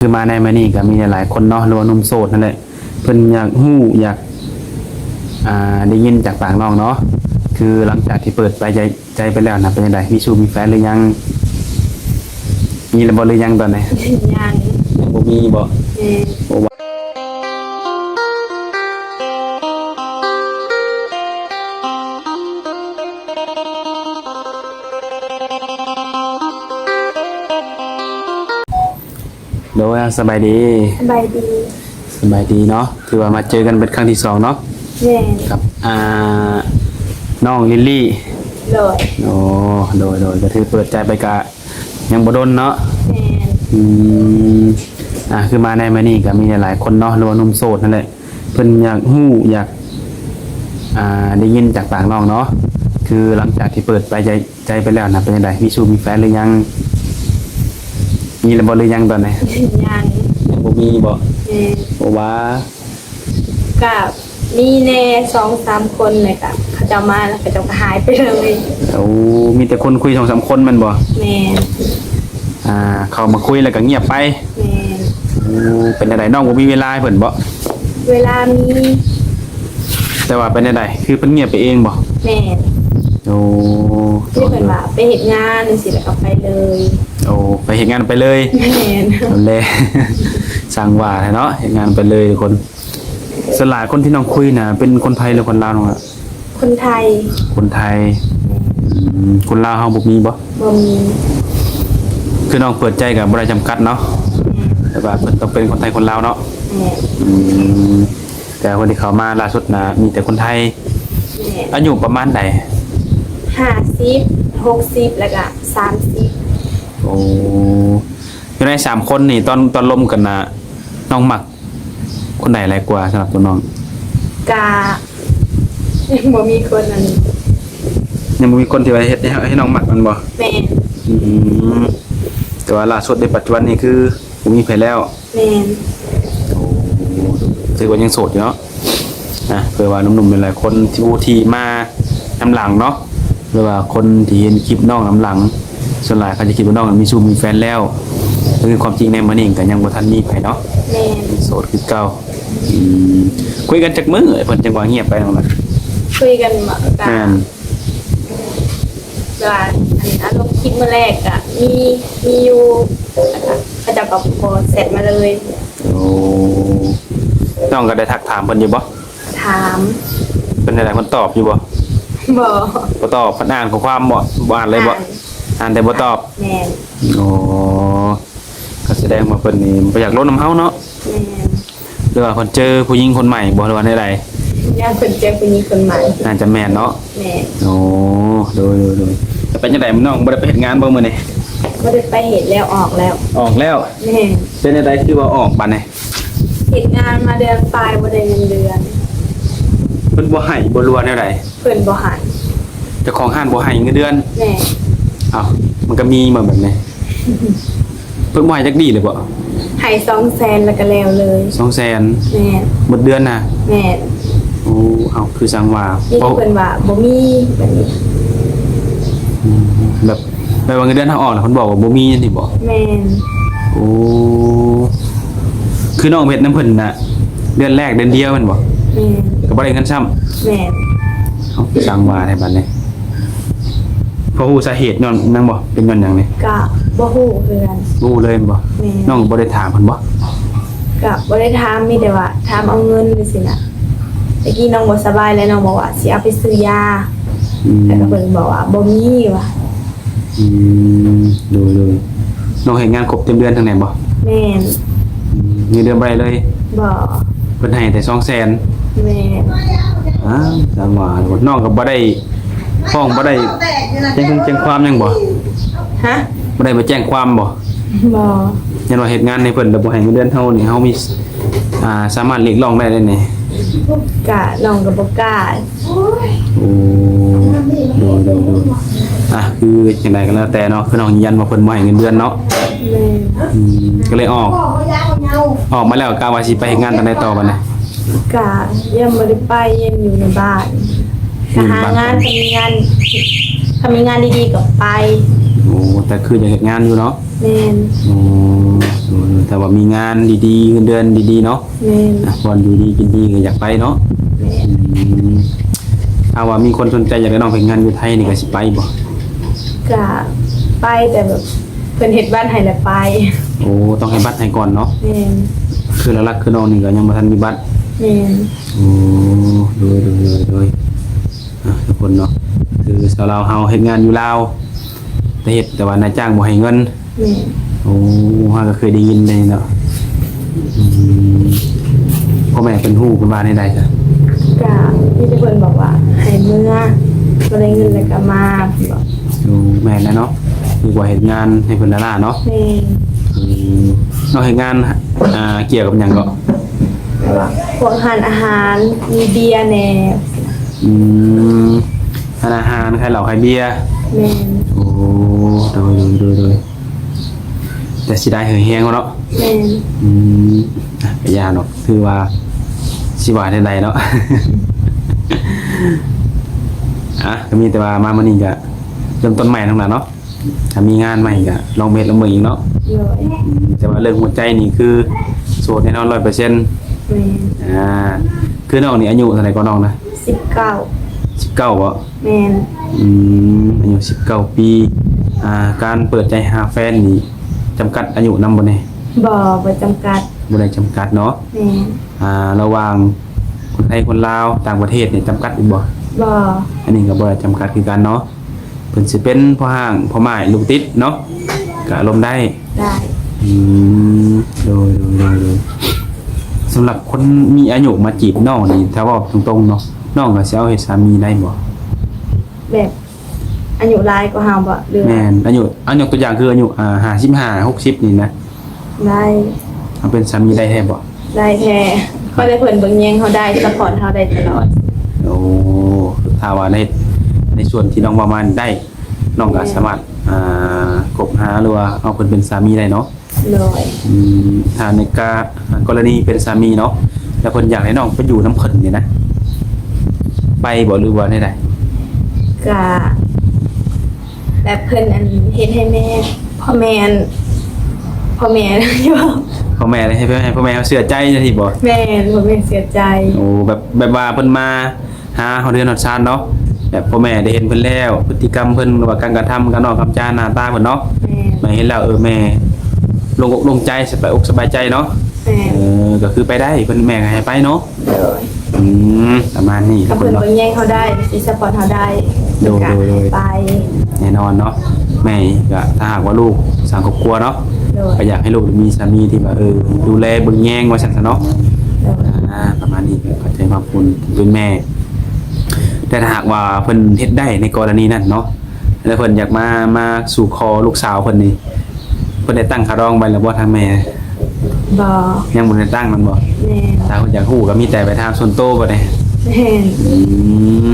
ຄືມາໃນມື້ນີ້ກໍມີຫຼາຍໆຄົນເນາະ ຫຼືວ່າໜຸ່ມໂສດນັ້ນແຫຼະ ເພິ່ນຢາກຮູ້ ຢາກ ອ່າ ໄດ້ຍິນຈາກປາກນ້ອງເນາະ ຄືຫຼັງຈາກທີ່ເປີດໃຈ ໃຈໄປແລ້ວນະ ເປັນຈັ່ງໃດ ມີຊູ້ມີແຟນຫຼືຍັງ? ມີແລ້ວບໍ່ ຫຼືຍັງຕອນນີ້? ຍັງ ຍັງບໍ່ມີບໍ່? ແມ່ນ ໂອ້ ໂດຍ ສະບາຍດີ ສະບາຍດີ ສະບາຍດີເນາະ ຖືວ່າມາເຈີກັນເປັນຄັ້ງທີສອງເນາະ ແມ່ນ ກັບ ອ່າ ນ້ອງລິລລີ ໂດຍ ໂອ້ ໂດຍ ໂດຍ ກໍຖືເປີດໃຈໄປກະຍັງບໍ່ດົນເນາະ ແມ່ນ ອືມ ອ່າ ຄືມາໃນມື້ນີ້ກໍມີຫຼາຍໆຄົນເນາະ ຫຼືວ່າໜຸ່ມໂສດນັ້ນແຫຼະ ເພິ່ນຢາກຮູ້ ຢາກ ອ່າ ໄດ້ຍິນຈາກປາກນ້ອງເນາະ ຄືຫຼັງຈາກທີ່ເປີດໃຈ ໃຈໄປແລ້ວນະ ເປັນຈັ່ງໃດ ມີຊູ້ມີແຟນຫຼືຍັງ? ມີແລ້ວບໍ່ ຫຼືຍັງຕອນນີ້? ຍັງ ຍັງບໍ່ມີບໍ່? ແມ່ນ ເພາະວ່າ ກະມີແດ່ສອງສາມຄົນ ແລ້ວກະເຂົາເຈົ້າມາ ແລ້ວເຂົາເຈົ້າກໍຫາຍໄປເລີຍ ໂອ້ ມີແຕ່ຄົນຄຸຍສອງສາມຄົນແມ່ນບໍ່? ແມ່ນ ອ່າ ເຂົ້າມາຄຸຍແລ້ວກໍງຽບໄປ ແມ່ນ ໂອ້ ເປັນຈັ່ງໃດ ນ້ອງບໍ່ມີເວລາໃຫ້ເພິ່ນບໍ່? ເວລາມີ ແຕ່ວ່າເປັນຈັ່ງໃດ ຄືເພິ່ນງຽບໄປເອງບໍ່? ແມ່ນ ໂອ້ ຄືເພິ່ນວ່າໄປເຮັດງານຈັ່ງຊີ້ ແລ້ວກໍໄປເລີຍ ໂອ້ ໄປເຮັດງານໄປເລີຍ ແມ່ນ ແລ້ວ ຊ່າງວ່າແທ້ເນາະ ເຮັດງານໄປເລີຍທຸກຄົນ ສ່ວນຫຼາຍຄົນທີ່ນ້ອງຄຸຍນະ ເປັນຄົນໄທ ຫຼືຄົນລາວນ້ອງ? ຄົນໄທ ຄົນໄທ ອືມ ຄົນລາວເຮົາບໍ່ມີບໍ່? ບໍ່ມີ ຄືນ້ອງເປີດໃຈກໍບໍ່ໄດ້ຈຳກັດເນາະ ແມ່ນ ແຕ່ວ່າເພິ່ນຕ້ອງເປັນຄົນໄທຄົນລາວເນາະ ແມ່ນ ອືມ ແຕ່ຄົນທີ່ເຂົ້າມາລ່າສຸດນະ ມີແຕ່ຄົນໄທ ແມ່ນ ອາຍຸປະມານໃດ? ຫ້າສິບ ຫົກສິບ ແລ້ວກະສາມສິບ ໂອ້ ຢູ່ໃນສາມຄົນນີ້ ຕອນ ຕອນລົມກັນນະ ນ້ອງມັກ ຄົນໃດຫຼາຍກວ່າສຳລັບຕົວນ້ອງ? ກະຍັງບໍ່ມີຄົນອັນ ຍັງບໍ່ມີຄົນທີ່ວ່າເຮັດໃຫ້ ໃຫ້ນ້ອງມັກແມ່ນບໍ່? ແມ່ນ ອືມ ແຕ່ວ່າລ່າສຸດໃນປັດຈຸບັນນີ້ຄືບໍ່ມີໃຜແລ້ວ ແມ່ນ ໂອ້ ຖືວ່າຍັງໂສດຢູ່ເນາະ ນະ ເພື່ອວ່າໜຸ່ມໆຫຼາຍໆຄົນທີ່ ຜູ້ທີ່ມານຳຫຼັງເນາະ ຫຼືວ່າຄົນທີ່ເຫັນຄລິບນ້ອງນຳຫຼັງ ສ່ວນຫຼາຍເຂົາຈະຄິດວ່ານ້ອງມີຊູ້ມີແຟນແລ້ວ ຄືຄວາມຈິງໃນມື້ນີ້ກໍຍັງບໍ່ທັນມີໃຜເນາະ ແມ່ນ ໂສດຄືເກົ່າ ອືມ ຄຸຍກັນຈັກມື້ເພິ່ນຈັ່ງວ່າງຽບໄປນ້ອງນະ? ຄຸຍກັນ ແມ່ນ ວ່າ ອັນ ອັນລົງຄລິບມື້ແລກກະມີ ມີຢູ່ ແລ້ວກະເຂົາເຈົ້າກໍບໍ່ແຊັດມາເລີຍ ໂອ້ ນ້ອງກໍໄດ້ທັກຖາມເພິ່ນຢູ່ບໍ່? ຖາມ ເພິ່ນຈັ່ງໃດ ເພິ່ນຕອບຢູ່ບໍ່? ບໍ່ ບໍ່ຕອບ ເພິ່ນອ່ານຂໍ້ຄວາມບໍ່? ບໍ່ອ່ານເລີຍບໍ່? ອ່ານ ອ່ານແຕ່ບໍ່ຕອບ ແມ່ນ ໂອ້ ກໍສະແດງວ່າເພິ່ນນີ້ບໍ່ຢາກລົມນຳເຮົາເນາະ ແມ່ນ ຫຼືວ່າເພິ່ນເຈີຜູ້ຍິງຄົນໃໝ່ບໍ່ ຫຼືວ່າແນວໃດ? ຢ້ານເພິ່ນເຈີຜູ້ຍິງຄົນໃໝ່ ໜ້າຈະແມ່ນເນາະ ແມ່ນ ໂອ້ ໂດຍ ໂດຍ ໂດຍ ແລ້ວເປັນຈັ່ງໃດ ນ້ອງບໍ່ໄດ້ໄປເຮັດງານບໍ່ມື້ນີ້? ບໍ່ໄດ້ໄປເຮັດແລ້ວ ອອກແລ້ວ ອອກແລ້ວ ແມ່ນ ເປັນຈັ່ງໃດ ຄືວ່າອອກບາດນີ້? ເຮັດງານມາເດືອນປາຍ ບໍ່ໄດ້ເງິນເດືອນ ເພິ່ນບໍ່ໃຫ້ບໍ່ ຫຼືວ່າແນວໃດ? ເພິ່ນບໍ່ໃຫ້ ເຈົ້າຂອງຮ້ານບໍ່ໃຫ້ເງິນເດືອນ ແມ່ນ ອ້າວ ມັນກໍມີມາແບບນີ້ ເພິ່ນບໍ່ໃຫ້ຈັກດີເລີຍບໍ່? ໃຫ້ສອງແສນ ແລ້ວກໍແລ້ວເລີຍ ສອງແສນ ແມ່ນ ໝົດເດືອນນະ ແມ່ນ ໂອ້ ເອົາ ຄືຊ່າງວ່າ ມີແຕ່ເພິ່ນວ່າບໍ່ມີແບບນີ້ ອືມ ແບບ ແບບວ່າເງິນເດືອນເຮົາອອກແລ້ວເພິ່ນບອກວ່າບໍ່ມີຈັ່ງຊີ້ບໍ່? ແມ່ນ ໂອ້ ຄືນ້ອງເຮັດນຳເພິ່ນນະ ເດືອນແລກເດືອນດຽວແມ່ນບໍ່? ແມ່ນ ກໍບໍ່ໄດ້ເງິນຊ້ຳ ແມ່ນ ເອົ້າ ຊ່າງວ່າແທ້ບາດນີ້ ພໍຮູ້ສາເຫດຍ້ອນຫຍັງບໍ່? ເປັນຍ້ອນຫຍັງນີ້? ກະບໍ່ຮູ້ຄືກັນ ບໍ່ຮູ້ເລີຍແມ່ນບໍ່? ແມ່ນ ນ້ອງບໍ່ໄດ້ຖາມເພິ່ນບໍ່? ກະບໍ່ໄດ້ຖາມ ມີແຕ່ວ່າຖາມເອົາເງິນຈັ່ງຊີ້ນະ ແຕ່ກີ້ນ້ອງບໍ່ສະບາຍ ແລ້ວນ້ອງບອກວ່າຊິເອົາໄປຊື້ຢາ ອືມ ແລ້ວກໍເພິ່ນບອກວ່າບໍ່ມີວ່າ ອືມ ໂດຍ ໂດຍ ນ້ອງເຮັດງານຄົບເຕັມເດືອນທັງແມ່ນບໍ່? ແມ່ນ ອືມ ເງິນເດືອນບໍ່ໄດ້ເລີຍ? ບໍ່ ເພິ່ນໃຫ້ແຕ່ສອງແສນ ແມ່ນ ອ້າວ ສາມວ່າ ນ້ອງກໍບໍ່ໄດ້ ຟ້ອງ ບໍ່ໄດ້ແຈ້ງຄວາມ ແຈ້ງຄວາມຫຍັງບໍ່? ຮະ? ບໍ່ໄດ້ໄປແຈ້ງຄວາມບໍ່? ບໍ່ ຢ້ານວ່າເຮັດງານໃຫ້ເພິ່ນ ແລ້ວບໍ່ໃຫ້ເງິນເດືອນເຮົານີ້ ເຮົາມີ ອ່າ ສາມາດຮຽກຮ້ອງໄດ້ເດ້ນີ້ ກະນ້ອງກໍບໍ່ກ້າ ໂອ້ ໂດຍ ໂດຍ ໂດຍ ອ່ະ ຄືຈັ່ງໃດກໍແລ້ວແຕ່ເນາະ ຄືນ້ອງຢືນຢັນວ່າເພິ່ນບໍ່ໃຫ້ເງິນເດືອນເນາະ ແມ່ນ ອືມ ກໍເລີຍອອກ ອອກມາແລ້ວກະວ່າຊິໄປເຮັດງານທາງໃດຕໍ່ບັດນີ້? ກະຍັງບໍ່ໄດ້ໄປ ຍັງຢູ່ໃນບ້ານ ຢູ່ໃນບ້ານ ກະຫາງານ ຖ້າມີງານ ຖ້າມີງານດີໆກໍໄປ ໂອ້ ແຕ່ຄືຢາກເຮັດງານຢູ່ເນາະ. ແມ່ນ. ໂອ້ ແຕ່ວ່າມີງານດີໆ ເງິນເດືອນດີໆເນາະ. ແມ່ນ. ບ່ອນຢູ່ດີກິນດີກໍຢາກໄປເນາະ. ແມ່ນ. ອືມ ຖ້າວ່າມີຄົນສົນໃຈຢາກໄດ້ນ້ອງເຮັດງານຢູ່ໄທນີ້ກໍຊິໄປບໍ່? ກະໄປ ແຕ່ແບບເພິ່ນເຮັດບັດໃຫ້ແລ້ວໄປ. ໂອ້ ຕ້ອງເຮັດບັດໃຫ້ກ່ອນເນາະ. ແມ່ນ. ຄືຫຼັກໆຄືນ້ອງນີ້ກໍຍັງບໍ່ທັນມີບັດ. ແມ່ນ. ໂອ້ ໂດຍ ໂດຍ ໂດຍ ໂດຍ. ອ່າ ທຸກຄົນເນາະ ຄືຊາວລາວເຮົາເຮັດງານຢູ່ລາວ ແຕ່ເຮັດ ແຕ່ວ່ານາຍຈ້າງບໍ່ໃຫ້ເງິນ. ແມ່ນ. ໂອ້ ເຮົາກໍເຄີຍໄດ້ຍິນເດ້ເນາະ. ອືມ ພໍ່ແມ່ເພິ່ນຮູ້ ເພິ່ນວ່າແນວໃດຊະ? ກະມີແຕ່ເພິ່ນບອກວ່າໃຫ້ເມືອ ບໍ່ໄດ້ເງິນແລ້ວກໍມາ ເພິ່ນບອກ. ໂອ້ ແມ່ນແລ້ວເນາະ ດີກວ່າເຮັດງານໃຫ້ເພິ່ນລ້າໆເນາະ. ແມ່ນ. ອືມ ນ້ອງເຮັດງານ ອ່າ ກ່ຽວກັບຫຍັງເກາະ? ແບບວ່າພວກຮ້ານອາຫານ ມີເບຍແດ່. ອືມ ຮ້ານອາຫານ ຂາຍເຫຼົ້າຂາຍເບຍ. ແມ່ນ. ໂອ້ ໂດຍ ໂດຍ ໂດຍ ໂດຍ ແຕ່ເສຍດາຍເຫື່ອແຮງເນາະ. ແມ່ນ. ອືມ ກະຢ່າດອກ ຖືວ່າຊິວ່າແນວໃດເນາະ. ອ່ະ ກໍມີແຕ່ວ່າມາມື້ນີ້ກະເລີ່ມຕົ້ນໃໝ່ນັ້ນລະເນາະ. ຖ້າມີງານໃໝ່ກໍລອງໄປເຮັດລອງເບິ່ງອີກເນາະ. ໂດຍ. ອືມ ແຕ່ວ່າເລື່ອງຫົວໃຈນີ້ຄືໂສດແນ່ນອນຮ້ອຍເປີເຊັນ. ແມ່ນ. ອ່າ ຄືນ້ອງນີ້ອາຍຸເທົ່າໃດກໍນ້ອງນະ? ສິບເກົ້າ. ສິບເກົ້າບໍ? ແມ່ນ. ອືມ ອາຍຸສິບເກົ້າປີ. ອ່າ ການເປີດໃຈຫາແຟນນີ້ຈຳກັດອາຍຸນຳບໍ່ແດ່? ບໍ່ ບໍ່ຈຳກັດ. ບໍ່ໄດ້ຈຳກັດເນາະ. ແມ່ນ. ອ່າ ລະຫວ່າງຄົນໄທຄົນລາວຕ່າງປະເທດນີ້ຈຳກັດອີກບໍ່? ບໍ່. ອັນນີ້ກໍບໍ່ໄດ້ຈຳກັດຄືກັນເນາະ. ເພິ່ນຊິເປັນພໍ່ຮ້າງ ພໍ່ໝ້າຍ ລູກຕິດເນາະ ກະລົມໄດ້. ໄດ້. ອືມ ໂດຍ ໂດຍ ໂດຍ ໂດຍ. ສຳລັບຄົນມີອາຍຸມາຈີບນ້ອງນີ້ ຖ້າເວົ້າຕົງໆເນາະ ນ້ອງກໍຊິເອົາເຮັດສາມີໄດ້ບໍ່? ແບບອາຍຸຫຼາຍກວ່າເຮົາບໍ ຫຼືວ່າ? ແມ່ນ ອາຍຸ ເອົາຍົກຕົວຢ່າງຄືອາຍຸ ອ່າ ຫ້າສິບຫ້າ ຫົກສິບນີ້ນະ. ໄດ້. ເອົາເປັນສາມີໄດ້ແທ້ບໍ່? ໄດ້ແທ້. ຂໍແຕ່ເພິ່ນເບິ່ງແຍງເຮົາໄດ້ ຊັບພອດເຮົາໄດ້ຕະຫຼອດ. ໂອ້ ຖ້າວ່າໃນ ໃນສ່ວນທີ່ນ້ອງເວົ້າມານີ້ໄດ້ ນ້ອງກໍ ແມ່ນ ສາມາດ ອ່າ ຄົບຫາ ຫຼືວ່າເອົາເພິ່ນເປັນສາມີໄດ້ເນາະ. ໂດຍ. ອືມ ຖ້າໃນກະ ກໍລະນີເປັນສາມີເນາະ ແລ້ວເພິ່ນຢາກໃຫ້ນ້ອງໄປຢູ່ນຳເພິ່ນນີ້ນະ ໄປບໍ່ ຫຼືວ່າແນວໃດ? ກະ ແບບເພິ່ນອັນເຮັດໃຫ້ແມ່ ພໍ່ແມ່ອັນ ພໍ່ແມ່ຢູ່ ພໍ່ແມ່ເຮັດໃຫ້ພໍ່ແມ່ເຮົາເຊື່ອໃຈຈັ່ງຊີ້ບໍ? ແມ່ນ ພໍ່ແມ່ເຊື່ອໃຈ. ໂອ້ ແບບ ແບບວ່າເພິ່ນມາຫາຮອດເຮືອນຮອດຊານເນາະ ແບບພໍ່ແມ່ໄດ້ເຫັນເພິ່ນແລ້ວ ພຶດຕິກຳເພິ່ນ ຫຼືວ່າການກະທຳ ການເວົ້າ ການຈາ ໜ້າຕາເພິ່ນເນາະ. ແມ່ນ. ແມ່ເຫັນແລ້ວ ເອີ ແມ່ໂລ່ງອົກໂລ່ງໃຈ ສະບາຍອົກສະບາຍໃຈເນາະ. ແມ່ນ. ເອີ ກໍຄືໄປໄດ້ ເພິ່ນ ແມ່ກໍໃຫ້ໄປເນາະ. ໂດຍ. ອືມ ປະມານນີ້ ຖ້າເພິ່ນເບິ່ງແຍງເຮົາໄດ້ ຊິຊັບພອດເຮົາໄດ້ ໂດຍ ກໍ ໂດຍ ໂດຍ ໃຫ້ໄປ ແນ່ນອນເນາະ ແມ່ກໍ ຖ້າຫາກວ່າລູກສ້າງຄອບຄົວເນາະ ໂດຍ ກໍຢາກໃຫ້ລູກມີສາມີທີ່ວ່າ ເອີ ດູແລເບິ່ງແຍງວ່າຊັ້ນຊະເນາະ. ໂດຍ. ອ່າ ປະມານນີ້ ເຂົ້າໃຈຄວາມຄົນເປັນແມ່ ແຕ່ຖ້າຫາກວ່າເພິ່ນເຮັດໄດ້ໃນກໍລະນີນັ້ນເນາະ ແລ້ວເພິ່ນຢາກມາ ມາສູ່ຂໍລູກສາວເພິ່ນນີ້ ເພິ່ນໄດ້ຕັ້ງຄ່າດອງໄວ້ແລ້ວບໍ່ທາງແມ່? ບໍ່. ຍັງບໍ່ໄດ້ຕັ້ງແມ່ນບໍ່? ແມ່ນ. ຖ້າເພິ່ນຢາກຮູ້ກໍມີແຕ່ໄປຖາມສ່ວນໂຕບໍ່ໄດ້? ແມ່ນ. ອືມ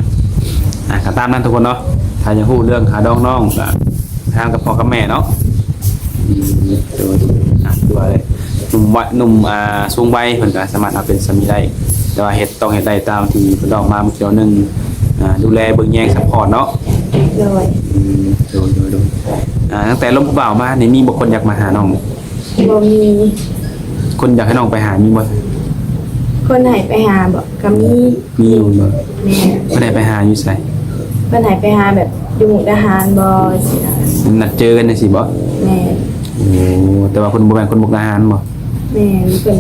ອ່ະ ກໍຕາມນັ້ນທຸກຄົນເນາະ ຖ້າຢາກຮູ້ເລື່ອງຄ່າດອງນ້ອງກໍຖາມກັບພໍ່ກັບແມ່ເນາະ. ອືມ ໂດຍ ອ່ະ ຄືວ່າເລີຍ ໜຸ່ມວະ ໜຸ່ມ ອ່າ ສູງໄວເພິ່ນກໍສາມາດເອົາເປັນສາມີໄດ້ ແຕ່ວ່າເຮັດ ຕ້ອງເຮັດໄດ້ຕາມທີ່ເພິ່ນບອກມາເມື່ອກີ້ໜຶ່ງ ອ່າ ດູແລເບິ່ງແຍງ ຊັບພອດເນາະ. ໂດຍ. ອືມ ໂດຍ ໂດຍ ໂດຍ. ອ່າ ຕັ້ງແຕ່ລົມຜູ້ບ່າວມານີ້ ມີບໍ່ຄົນຢາກມາຫານ້ອງ? ບໍ່ມີ. ຄົນຢາກໃຫ້ນ້ອງໄປຫາມີບໍ່? ຄົນໃຫ້ໄປຫາບໍ? ກໍມີ. ມີຢູ່ບໍ? ແມ່ນ. ເພິ່ນໃຫ້ໄປຫາຢູ່ໃສ? ເພິ່ນໃຫ້ໄປຫາແບບຢູ່ມຸກດາຫານບໍ ຊີ້ນະ. ນັດເຈີກັນຈັ່ງຊີ້ບໍ? ແມ່ນ. ໂອ້ ແຕ່ວ່າເພິ່ນບໍ່ແມ່ນຄົນມຸກດາຫານບໍ? ແມ່ນ ເພິ່ນ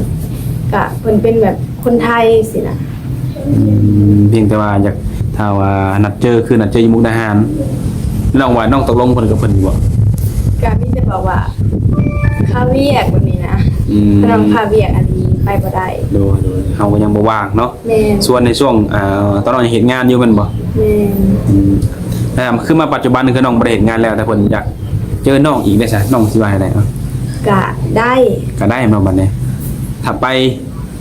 ກະ ເພິ່ນເປັນແບບຄົນໄທຊີ້ນະ. ອືມ ພຽງແຕ່ວ່າຢາກ ຖ້າວ່ານັດເຈີ ຄືນັດເຈີຢູ່ມຸກດາຫານ ນ້ອງວ່ານ້ອງຕົກລົງເພິ່ນກັບເພິ່ນຢູ່ບໍ່? ກະມີແຕ່ບອກວ່າຄາວຽກແບບນີ້ນະ. ອືມ ເພິ່ນວ່າຄາວຽກອັນນີ້ໄປບໍ່ໄດ້. ໂດຍ ໂດຍ ເຮົາກໍຍັງບໍ່ວ່າງເນາະ. ແມ່ນ. ສ່ວນໃນຊ່ວງ ອ່າ ຕອນນ້ອງເຮັດງານຢູ່ແມ່ນບໍ່? ແມ່ນ. ອືມ ແລ້ວຄືມາປັດຈຸບັນຄືນ້ອງບໍ່ໄດ້ເຮັດງານແລ້ວ ແຕ່ເພິ່ນຢາກເຈີນ້ອງອີກເດ້ຊະ ນ້ອງຊິວ່າແນວໃດ? ກະໄດ້. ກະໄດ້ເນາະ ບັດນີ້ ຖ້າໄປ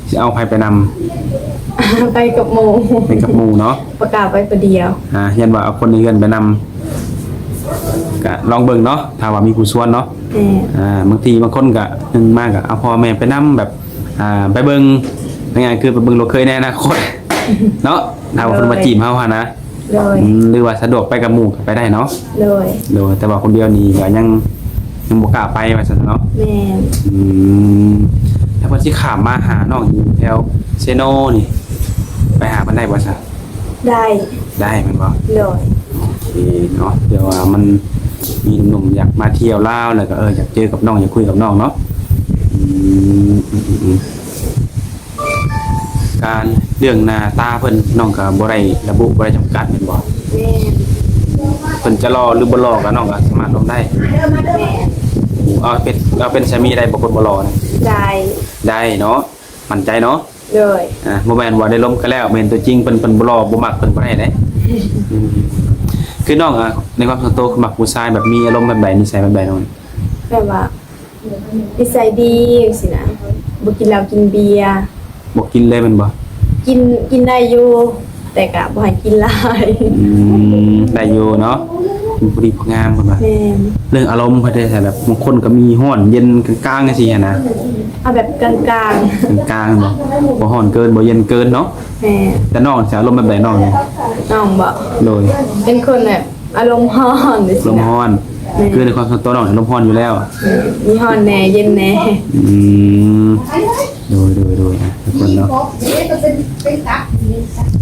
ຊິເອົາໃຜໄປນຳ? ໄປກັບໝູ່. ໄປກັບໝູ່ເນາະ. ບໍ່ກ້າໄປຜູ້ດຽວ. ອ່າ ຢ້ານວ່າເອົາຄົນໃນເຮືອນໄປນຳ ກະລອງເບິ່ງເນາະ ຖ້າວ່າມີຜູ້ຊວນເນາະ. ແມ່ນ. ອ່າ ບາງທີບາງຄົນກະ ໜຶ່ງມາກະເອົາພໍ່ແມ່ໄປນຳ ແບບ ອ່າ ໄປເບິ່ງ ງ່າຍໆ ຄືໄປເບິ່ງລູກເຂີຍໃນອະນາຄົດເນາະ ຖ້າວ່າເພິ່ນມາຈີບເຮົາຫັ້ນນະ. ໂດຍ ອືມ ຫຼືວ່າສະດວກໄປກັບໝູ່ກໍໄປໄດ້ເນາະ? ໂດຍ ໂດຍ ແຕ່ວ່າຄົນດຽວນີ້ກໍຍັງ ຍັງບໍ່ກ້າໄປວ່າຊັ້ນເນາະ? ແມ່ນ ອືມ ຖ້າເພິ່ນຊິຂ້າມມາຫານ້ອງຢູ່ແຖວເຊໂນນີ້ ໄປຫາເພິ່ນໄດ້ບໍ່ຊະ? ໄດ້ ໄດ້ແມ່ນບໍ່? ໂດຍ ໂອເຄເນາະ ເພື່ອວ່າມັນມີໜຸ່ມໆຢາກມາທ່ຽວລາວ ແລ້ວກໍ ເອີ ຢາກເຈີກັບນ້ອງ ຢາກຄຸຍກັບນ້ອງເນາະ ອືມ ການເລື່ອງໜ້າຕາເພິ່ນ ນ້ອງກໍບໍ່ໄດ້ລະບຸ ບໍ່ໄດ້ຈຳກັດແມ່ນບໍ່? ແມ່ນ ເພິ່ນຈະຫຼໍ່ຫຼືບໍ່ຫຼໍ່ກໍ ນ້ອງກໍສາມາດລົມໄດ້? ແມ່ນ ເອົາເປັນ ເອົາເປັນສາມີໄດ້ບໍ່ ຄົນບໍ່ຫຼໍ່ນະ? ໄດ້ ໄດ້ເນາະ ໝັ້ນໃຈເນາະ? ໂດຍ ອ່າ ບໍ່ແມ່ນວ່າໄດ້ລົມກັນແລ້ວ ແມ່ນຕົວຈິງເພິ່ນ ເພິ່ນບໍ່ຫຼໍ່ ບໍ່ມັກ ເພິ່ນບໍ່ໄດ້ເດ້ ອືມ ຄືນ້ອງ ອ່າ ໃນຄວາມສ່ວນຕົວ ມັກຜູ້ຊາຍແບບມີອາລົມແບບໃດ ນິໄສແບບໃດນ້ອງ? ແບບວ່າ ນິໄສດີຈັ່ງຊີ້ນະ ບໍ່ກິນເຫຼົ້າກິນເບຍ. ບໍ່ກິນເລີຍແມ່ນບໍ່? ກິນ ກິນໄດ້ຢູ່ ແຕ່ກະບໍ່ໃຫ້ກິນຫຼາຍ. ອືມ ໄດ້ຢູ່ເນາະ ກິນພໍດີພໍງາມເພິ່ນວ່າ. ແມ່ນ ເລື່ອງອາລົມເພິ່ນເດ້ ແບບບາງຄົນກໍມີຮ້ອນເຢັນກາງໆ ຈັ່ງຊີ້ຫັ້ນນະ. ເອົາແບບກາງໆ ກາງໆ ບໍ່ ບໍ່ຮ້ອນເກີນ ບໍ່ເຢັນເກີນເນາະ. ແມ່ນ ແຕ່ນ້ອງຊິອາລົມແບບໃດນ້ອງນີ້? ນ້ອງບໍ? ໂດຍ ເປັນຄົນແບບ ອາລົມຮ້ອນ ອາລົມຮ້ອນ ແມ່ນ ຄືໃນຄວາມສ່ວນຕົວນ້ອງອາລົມຮ້ອນຢູ່ແລ້ວ ແມ່ນ ມີຮ້ອນແດ່ເຢັນແດ່. ອືມ ໂດຍ ໂດຍ ໂດຍ ອ່ະ ທຸກຄົນເນາະ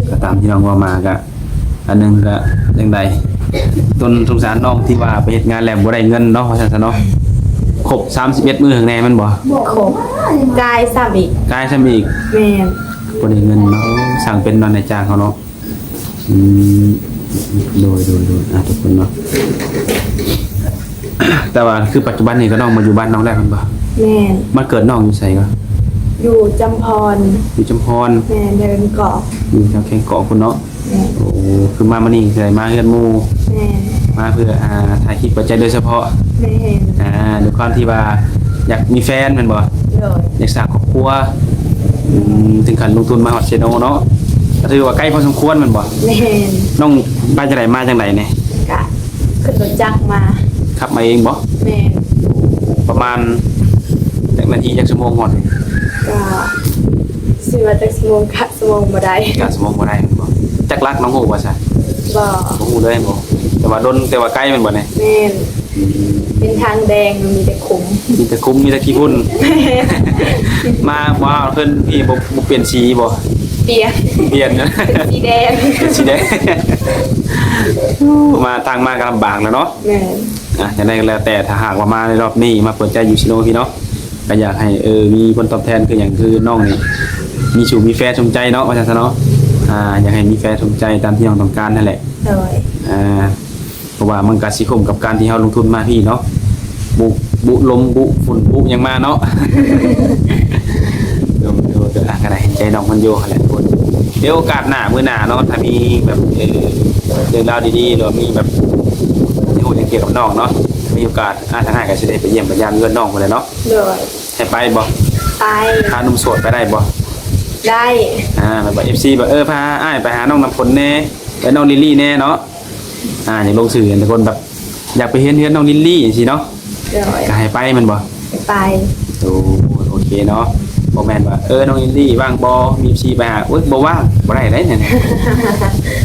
ກໍຕາມທີ່ນ້ອງເວົ້າມາ ກະອັນໜຶ່ງກະຈັ່ງໃດ ຕົນສົງສານນ້ອງທີ່ວ່າໄປເຮັດງານແລ້ວບໍ່ໄດ້ເງິນເນາະ ວ່າຊັ້ນຊະເນາະ. ຄົບສາມສິບເອັດມື້ຫັ້ນແດ່ແມ່ນບໍ່? ຄົບ ກາຍຊ້ຳອີກ ກາຍຊ້ຳອີກ. ແມ່ນ ບໍ່ໄດ້ເງິນເນາະ ໂອ້ ຊ່າງເປັນເນາະ ນາຍຈ້າງເຮົາເນາະ. ອືມ ໂດຍ ໂດຍ ໂດຍ ອ່າ ທຸກຄົນເນາະ ແຕ່ວ່າຄືປັດຈຸບັນນີ້ກໍນ້ອງມາຢູ່ບ້ານນ້ອງແລ້ວແມ່ນບໍ່? ແມ່ນ ບ້ານເກີດນ້ອງຢູ່ໃສກໍ? ຢູ່ຈຳພອນ ຢູ່ຈຳພອນ. ແມ່ນ ແຖວແຄມກອກ ຢູ່ແຖວແຄມກອກພຸ້ນເນາະ. ແມ່ນ ໂອ້ ຄືມາມື້ນີ້ກໍໄດ້ມາເຮືອນໝູ່. ແມ່ນ ມາເພື່ອ ອ່າ ຖ່າຍຄລິບເປີດໃຈໂດຍສະເພາະ. ແມ່ນ ອ່າ ດ້ວຍຄວາມທີ່ວ່າຢາກມີແຟນແມ່ນບໍ່? ໂດຍ ຢາກສ້າງຄອບຄົວ. ອືມ ເຖິງຂັ້ນລົງທຶນມາຮອດເຊໂນເນາະ ກໍຖືວ່າໄກພໍສົມຄວນແມ່ນບໍ່? ແມ່ນ ນ້ອງໄປຈັ່ງໃດ ມາຈັ່ງໃດນີ້? ກະຂຶ້ນລົດຈັກມາ. ຂັບມາເອງບໍ່? ແມ່ນ ປະມານຈັກນາທີ ຈັກຊົ່ວໂມງຮອດ? ກະຊິວ່າຈັກຊົ່ວໂມງ ກະຊົ່ວໂມງບໍ່ໄດ້ ກະຊົ່ວໂມງບໍ່ໄດ້ແມ່ນບໍ່? ຈັກຫຼັກນ້ອງຮູ້ບໍ່ຊະ? ບໍ່ ບໍ່ຮູ້ເລີຍບໍ່? ແຕ່ວ່າດົນ ແຕ່ວ່າໄກແມ່ນບໍ່ນີ້? ແມ່ນ ອືມ ເປັນທາງແດງ ມີແຕ່ຂຸມ ມີແຕ່ຂຸມ ມີແຕ່ຂີ້ຝຸ່ນ. ມາ ມາເພິ່ນພີ່ບໍ່ ບໍ່ປ່ຽນສີບໍ່? ປ່ຽນ ປ່ຽນ ເປັນສີແດງ ເປັນສີແດງ. ມາ ທາງມາກໍລຳບາກແລ້ວເນາະ. ແມ່ນ ອ່ະ ຈັ່ງໃດກໍແລ້ວແຕ່ ຖ້າຫາກວ່າມາໃນຮອບນີ້ ມາເປີດໃຈຢູ່ເຊໂນພີ້ເນາະ ກໍຢາກໃຫ້ ເອີ ມີຜົນຕອບແທນຄືຫຍັງ ຄືນ້ອງນີ້ມີຊູ້ມີແຟສົມໃຈເນາະ ວ່າຊັ້ນຊະເນາະ. ອ່າ ຢາກໃຫ້ມີແຟສົມໃຈຕາມທີ່ນ້ອງຕ້ອງການຫັ້ນແຫຼະ. ໂດຍ ອ່າ ເພາະວ່າມັນກະຊິຄຸ້ມກັບການທີ່ເຮົາລົງທຶນມາພີ້ເນາະ ບຸ ບຸລົມ ບຸຝຸ່ນ ບຸຫຍັງມາເນາະ. ໂດຍ ໂດຍ ໂດຍ ອ່ະ ກໍໄດ້ເຫັນໃຈນ້ອງເພິ່ນຢູ່ຫັ້ນແຫຼະທຸກຄົນ. ດຽວໂອກາດໜ້າ ມື້ໜ້າເນາະ ຖ້າມີແບບ ເອີ ເລື່ອງລາວດີໆ ຫຼືວ່າມີແບບ ຮູ້ຫຍັງກ່ຽວກັບນ້ອງເນາະ ມີໂອກາດ ອ່າ ທາງອ້າຍກໍຊິໄດ້ໄປຢ້ຽມໄປຢາມເຮືອນນ້ອງພຸ້ນແຫຼະເນາະ. ໂດຍ ໃຫ້ໄປບໍ່? ໄປ ພາໜຸ່ມໂສດໄປໄດ້ບໍ່? ໄດ້ ອ່າ ແບບວ່າເອັຟຊີແບບ ເອີ ພາອ້າຍໄປຫານ້ອງນ້ຳຝົນແດ່ ໄປນ້ອງລິລລີແດ່ເນາະ. ອ່າ ຢາກລົງຊື່ ແຕ່ຄົນແບບຢາກໄປເຫັນເຮືອນນ້ອງລິລລີຈັ່ງຊີ້ເນາະ. ໂດຍ ກໍໃຫ້ໄປແມ່ນບໍ່? ໃຫ້ໄປ. ໂອ້ ໂອເຄເນາະ ບໍ່ແມ່ນວ່າ ເອີ ນ້ອງລິລລີວ່າງບໍ່ ມີເອັຟຊີໄປຫາ ໂອ້ຍ ບໍ່ວ່າງ ບໍ່ໄດ້ເດ້ນີ້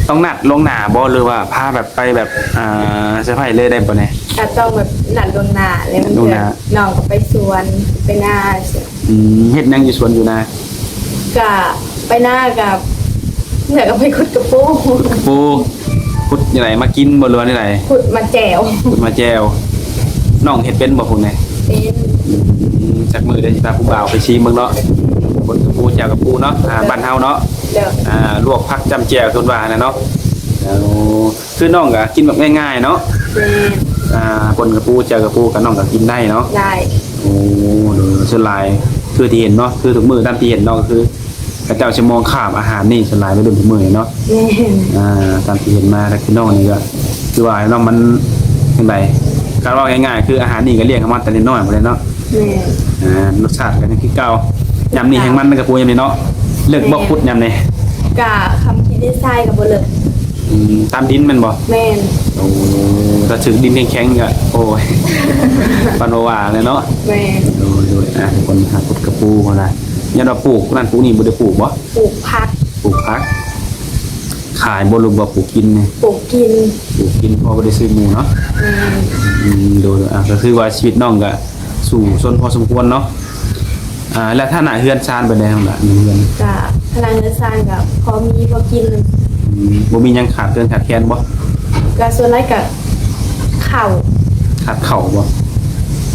ຕ້ອງນັດລ່ວງໜ້າບໍ່ ຫຼືວ່າພາແບບໄປແບບ ອ່າ ເຊີໄພຣສ໌ເລີຍໄດ້ບໍ່ນີ້? ກໍຕ້ອງແບບນັດລ່ວງໜ້າ ແລ້ວ ລ່ວງໜ້າ ນ້ອງກໍໄປສວນ ໄປນາ. ອືມ ເຮັດຫຍັງຢູ່ສວນຢູ່ນາ? ກະໄປນາ ກະເມື່ອກໍໄປຂຸດກະປູ. ຂຸດກະປູ ຂຸດຈັ່ງໃດ ມາກິນບໍ່ ຫຼືວ່າແນວໃດ? ຂຸດມາແຈ່ວ ຂຸດມາແຈ່ວ. ນ້ອງເຮັດເປັນບໍ່ພຸ້ນນີ້? ເປັນ. ອືມ ຈັກມື້ດຽວຊິພາຜູ້ບ່າວໄປຊີມເບິ່ງເນາະ ປົ່ນກະປູ ແຈ່ວກະປູເນາະ ອາຫານບ້ານເຮົາເນາະ. ໂດຍ ອ່າ ລວກຜັກຈ້ຳແຈ່ວ ເພິ່ນວ່າຫັ້ນນະເນາະ. ໂອ້ ຄືນ້ອງກໍກິນແບບງ່າຍໆເນາະ. ແມ່ນ ອ່າ ປົ່ນກະປູ ແຈ່ວກະປູ ກໍນ້ອງກໍກິນໄດ້ເນາະ. ໄດ້. ໂອ້ ໂດຍ ສ່ວນຫຼາຍຄືທີ່ເຫັນເນາະ ຄືທຸກມື້ຕາມທີ່ເຫັນເນາະ ກໍຄືເຂົາເຈົ້າຊິມອງຂ້າມອາຫານນີ້ ສ່ວນຫຼາຍໄວລຸ້ນທຸກມື້ນີ້ເນາະ. ແມ່ນ ອ່າ ຕາມທີ່ເຫັນມາ ແລ້ວຄືນ້ອງນີ້ກໍຄືວ່າເນາະ ມັນຈັ່ງໃດ ການເວົ້າງ່າຍໆ ຄືອາຫານນີ້ກໍລ້ຽງເອົາມາແຕ່ນ້ອຍໆພຸ້ນແຫຼະເນາະ. ແມ່ນ ອ່າ ລົດຊາດກໍຍັງຄືເກົ່າ. ຍາມນີ້ແຮງມັນນະ ກະປູຍາມນີ້ເນາະ. ເລິກບໍ່ ແມ່ນ ຂຸດຍາມນີ້? ກະຄຳທີ່ໄດ້ໃຊ້ກໍບໍ່ເລິກ. ອືມ ຕາມດິນແມ່ນບໍ່? ແມ່ນ. ໂອ້ ຖ້າຖືກດິນແຂງໆ ກໍ ໂອ້ຍ ປານບໍ່ວ່າແຫຼະເນາະ. ແມ່ນ. ໂດຍໆ ອ່າ ຄົນຫາຂຸດກະປູຫັ້ນນະ ຢ້ານວ່າປູກນັ້ນປູກນີ້ ບໍ່ໄດ້ປູກບໍ່? ປູກຜັກ ປູກຜັກ. ຂາຍບໍ່ ຫຼືວ່າປູກກິນນີ້? ປູກກິນ. ປູກກິນ ພໍບໍ່ໄດ້ຊື້ໝູ່ເນາະ. ແມ່ນ. ອືມ ໂດຍໆ ອ່າ ກໍຄືວ່າຊີວິດນ້ອງກໍສູ້ຊົນພໍສົມຄວນເນາະ. ອ່າ ແລ້ວຖານະເຮືອນຊານເປັນໃດນ້ອງຫຼ້າ? ເຮືອນ ກະຖານະເຮືອນຊານກະພໍມີພໍກິນ. ອືມ ບໍ່ມີຫຍັງຂາດເຂີນຂາດແຄນບໍ່? ກະສ່ວນຫຼາຍກະເຂົ້າ. ຂາດເຂົ້າບໍ່?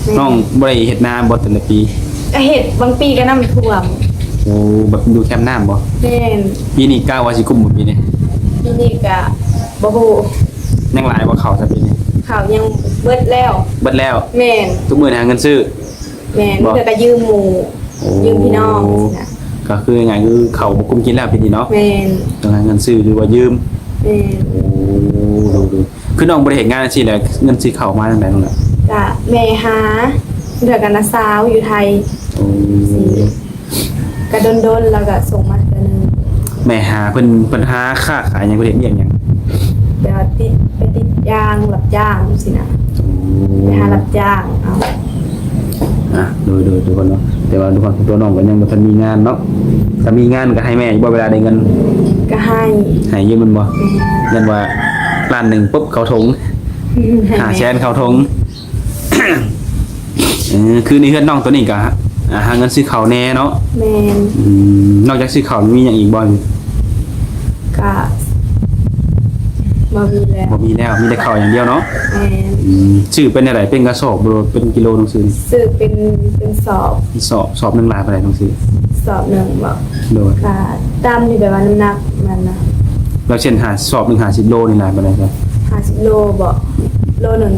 ແມ່ນ. ນ້ອງບໍ່ໄດ້ເຮັດນາບໍ່ແຕ່ລະປີ? ກະເຮັດ ບາງປີກະນ້ຳຖ້ວມ. ໂອ້ ແບບຢູ່ແຄມນ້ຳບໍ່? ແມ່ນ. ປີນີ້ກະວ່າຊິກຸ້ມບໍ່ປີນີ້? ປີນີ້ກະບໍ່ຮູ້. ຍັງຫຼາຍບໍ່ເຂົ້າຊະປີນີ້? ເຂົ້າຍັງເບິດແລ້ວ. ເບິດແລ້ວ? ແມ່ນ. ທຸກມື້ນີ້ຫາເງິນຊື້? ແມ່ນ. ບໍ່? ເທື່ອກະຢືມໝູ່. ໂອ້ ຢືມພີ່ນ້ອງຊີ້ນະ. ກໍຄືງ່າຍໆ ຄືເຂົ້າບໍ່ກຸ້ມກິນແລ້ວປີນີ້ເນາະ? ແມ່ນ. ຕ້ອງຫາເງິນຊື້ ຫຼືວ່າຢືມ? ແມ່ນ. ໂອ້ ໂດຍໆ ຄືນ້ອງບໍ່ໄດ້ເຮັດງານຈັ່ງຊີ້ແລ້ວ ເງິນຊື້ເຂົ້າມາທາງໃດນ້ອງລະ? ກະແມ່ຫາ ເທື່ອກະນ້າສາວຢູ່ໄທ. ໂອ້ ກະດົນໆ ແລ້ວກະສົ່ງມາເທື່ອໜຶ່ງ. ແມ່ຫາເພິ່ນ ເພິ່ນຫາຄ້າຂາຍຫຍັງ ເພິ່ນເຮັດວຽກຫຍັງ? ແບບວ່າຕິດ ໄປຕິດຢາງ ຮັບຈ້າງຊີ້ນະ. ໂອ້ ໄປຫາຮັບຈ້າງເອົາ. ອ່ະ ໂດຍໆ ທຸກຄົນເນາະ ແຕ່ວ່າທຸກຄົນ ຕົວນ້ອງກໍຍັງບໍ່ທັນມີງານເນາະ. ຖ້າມີງານກໍໃຫ້ແມ່ຢູ່ບໍ່ ເວລາໄດ້ເງິນ? ກໍໃຫ້. ໃຫ້ຢູ່ແມ່ນບໍ່? ແມ່ນ. ຢ້ານວ່າລ້ານໜຶ່ງປຸບເຂົ້າຖົງ ໃຫ້ແມ່ ຫ້າແສນເຂົ້າຖົງ. ເອີ ຄືໃນເຮືອນນ້ອງໂຕນີ້ກໍ ອ່າ ຫາເງິນຊື້ເຂົ້າແດ່ເນາະ? ແມ່ນ. ອືມ ນອກຈາກຊື້ເຂົ້າມີຫຍັງອີກບໍ່? ກະບໍ່ມີແລ້ວ. ບໍ່ມີແລ້ວ ມີແຕ່ເຂົ້າຢ່າງດຽວເນາະ? ແມ່ນ. ອືມ ຊື້ເປັນແນວໃດ? ເປັນກະສອບບໍ່ ເປັນກິໂລນ້ອງຊື້? ຊື້ເປັນ ເປັນສອບ. ເປັນສອບ. ສອບໜຶ່ງຫຼາຍປານໃດນ້ອງຊື້? ສອບໜຶ່ງບໍ? ໂດຍ. ກະຕາມທີ່ແບບວ່ານ້ຳໜັກມັນນະ. ແລ້ວເຊັ່ນ ຫາ ສອບໜຶ່ງຫ້າສິບໂລນີ້ຫຼາຍປານໃດຊະ? ຫ້າສິບໂລບໍ? ໂລໜຶ່ງ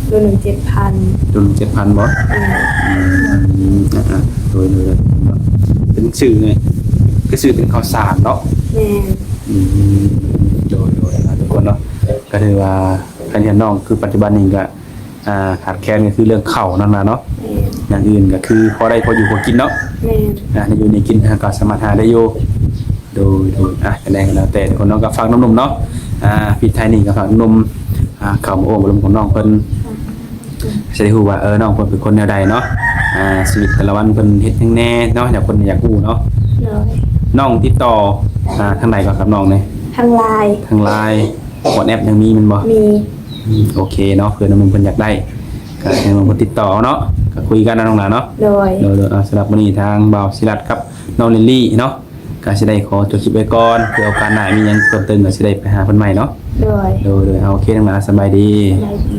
ໂລໜຶ່ງເຈັດພັນ. ໂລໜຶ່ງເຈັດພັນບໍ? ແມ່ນ. ອືມ ອ່າໆ ໂດຍໆ ເປັນຊື້ນີ້ ຄືຊື້ເປັນເຂົ້າສານເນາະ? ແມ່ນ. ອືມ ໂດຍໆ ທຸກຄົນເນາະ ກໍຖືວ່າຄັນເຫັນນ້ອງ ຄືປັດຈຸບັນນີ້ກໍ ອ່າ ຂາດແຄນກໍຄືເລື່ອງເຂົ້ານັ້ນລະເນາະ. ແມ່ນ. ຢ່າງອື່ນກໍຄືພໍໄດ້ພໍຢູ່ພໍກິນເນາະ. ແມ່ນ. ອ່າ ໄດ້ຢູ່ໄດ້ກິນ ຫາກໍສາມາດຫາໄດ້ຢູ່. ໂດຍໆ ອ່າ ຈັ່ງໃດກໍແລ້ວແຕ່ທຸກຄົນເນາະ ກໍຝາກໜຸ່ມໆ ເນາະ. ອ່າ ປິດທ້າຍນີ້ກໍຝາກໜຸ່ມ ອ່າ ເຂົ້າມາໂອ້ມາລົມກັບນ້ອງເພິ່ນ ຊິໄດ້ຮູ້ວ່າ ເອີ ນ້ອງເພິ່ນເປັນຄົນແນວໃດເນາະ. ອ່າ ຊີວິດແຕ່ລະວັນເພິ່ນເຮັດຫຍັງແດ່ເນາະ ຢາກ ຄົນຢາກຮູ້ເນາະ. ໂດຍ. ນ້ອງຕິດຕໍ່ ອ່າ ທາງໃດກໍກັບນ້ອງນີ້? ທາງ LINE. ທາງ LINE WhatsApp ຍັງມີແມ່ນບໍ່? ມີ. ອືມ ໂອເຄເນາະ ເພື່ອນ້ອງເພິ່ນຢາກໄດ້ ກໍໃຫ້ນ້ອງເພິ່ນຕິດຕໍ່ເອົາເນາະ ກໍຄຸຍກັນນະນ້ອງຫຼ້າເນາະ. ໂດຍ. ໂດຍໆ ອ່າ ສຳລັບມື້ນີ້ທາງບ່າວສີລັດກັບນ້ອງລິນລີເນາະ ກໍຊິໄດ້ຂໍຈົບຄລິບໄວ້ກ່ອນ ເພື່ອໂອກາດໜ້າມີຫຍັງເພີ່ມເຕີມກໍຊິໄດ້ໄປຫາເພິ່ນໃໝ່ເນາະ. ໂດຍ. ໂດຍໆ ເອົາ ໂອເຄ ນ້ອງຫຼ້າ ສະບາຍດີ. ສະບາຍດີ.